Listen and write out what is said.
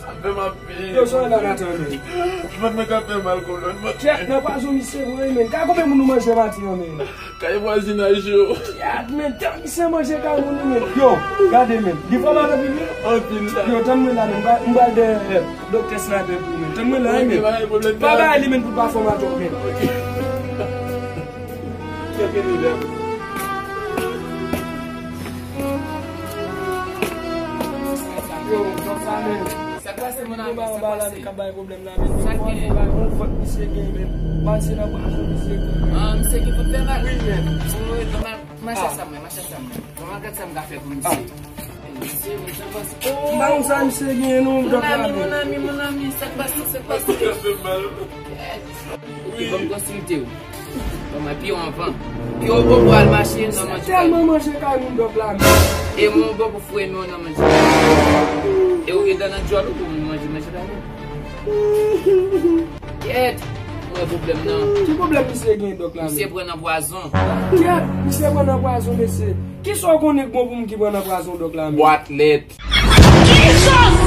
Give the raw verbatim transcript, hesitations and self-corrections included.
Sa fè m ap peye. Yo, sa la, Nathan, men. Vant mwen ka fè mal, kolòn. Kèt, nan pwazon misye voye, men. Ka konbyen moun nou manje maten an, men? Kay vwazinaj yo. Kèt, men, tan misye manje kay moun, men. Yo, gade, men. Li fò mal anpil, men. Anpil, sa. Yo, tann mwen la, men. M pral, m pral dèyè, eh, doktè Sniper pou, men. Tann mwen la, men. Ok, pa gen pwoblèm. Pa bay li, men, pou l pa fò mal twòp, men. Ok. Kèt, men, men. Yo, sa, men. Sa k pase, mon ami? Sa k pase? Ka bay pwoblèm la, men. Sa k gen? Yon vant misye gen, men. Pase nan pwazon misye gen, men. Ah, misye ki fout fè mal? Wi, men. Wi, non, men, mache sa mwen, mache sa mwen. Kòman gad sa m ka fè pou misye? Misye, men, sa k pase? M pa konn sa misye gen, non, dòk la, men. Mon ami, mon ami, mon ami, sa k pase, sa k pase? Sa fè mal. Wi. Ban m konsilte w. Bon, mwen pi w anvan. Pi w bon pou al mache nan manje kay. Tèlman manje kay moun dòk la, men. E mwen bon pou foure men w nan manje kay. E ou gen dan nan djòl ou pou moun manje manje kay moun. Kèt! Mwen pwoblèm nan. Ki pwoblèm misye gen, dòk la, men? Misye pran nan pwazon. Kèt! Misye pran nan pwazon, mesye. Kisa w konnen k bon pou moun ki pran nan pwazon, dòk la, men? Bwat lèt. Kisa w